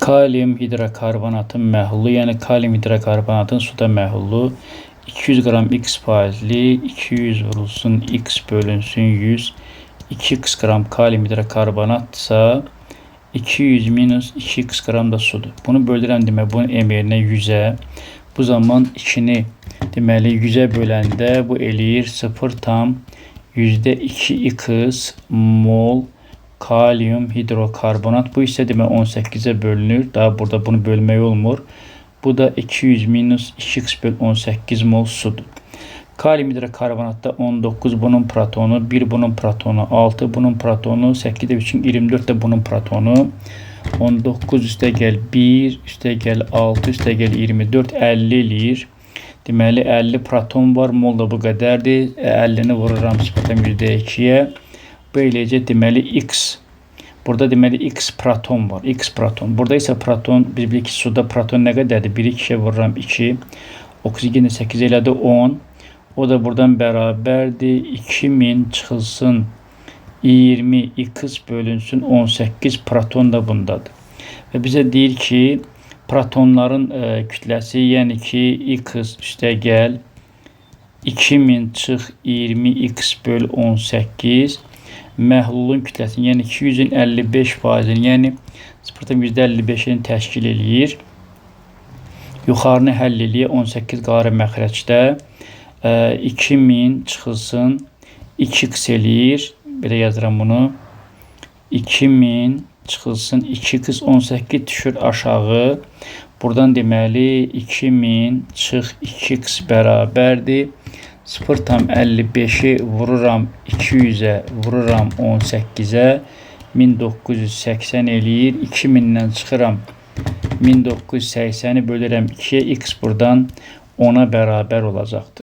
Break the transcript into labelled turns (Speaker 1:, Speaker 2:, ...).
Speaker 1: Kalium hidrokarbonatın məhlulu, yəni kalium hidrokarbonatın suda məhlulu 200 qram X faizli, 200 vurulsun X bölünsün 100, 2x qram kalium hidrokarbonatsa 200 minus 2x qram da sudur. Bunu bölürəm demək, bunun M yerinə 100-ə. Bu zaman 2-ni deməli 100-ə böləndə bu eləyir 0,2x mol kalium hidrokarbonat. Bu isə demək 18-ə bölünür. Daha burada bunu bölmək olmur. Bu da 200 minus 2x böl 18 mol sudur. Kalium hidrokarbonatda 19 bunun protonu, 1 bunun protonu, 6 bunun protonu, 8 də 3 24 də bunun protonu. 19 üstə gəl 1, üstə gəl 6, üstə gəl 24, 50 eləyir. Deməli 50 proton var, mol da bu qədərdir. 50-ni vururam 0,2-yə. Bu eləyəcək deməli x. Burada deməli x proton var. X proton. Burada isə proton, biz bilirik ki, suda proton nə qədərdir? 1-i 2-yə vururam 2. Oksigen də 8 elədi 10. O da buradan bərabərdir. 2000 çıxılsın 20 x bölünsün 18 proton da bundadır. Və bizə deyir ki, protonların kütləsi, yəni ki, x üstə gəl 2000 çıx 20x böl 18 məhlulun kütləsini, yəni 200-ün 55 faizini, yəni 0,55-ini təşkil eləyir. Yuxarını həll eləyək, 18 qalır məxrəcdə. 2000 çıxılsın 2x eləyir. Belə yazıram bunu. 2000 çıxılsın 2x 18 düşür aşağı. Buradan deməli 2000 çıx 2x bərabərdir. 0,55-i vururam 200-ə, vururam 18-ə. 1980 eləyir. 2000-dən çıxıram 1980-i bölürəm 2-yə. X buradan 10-a bərabər olacaqdır.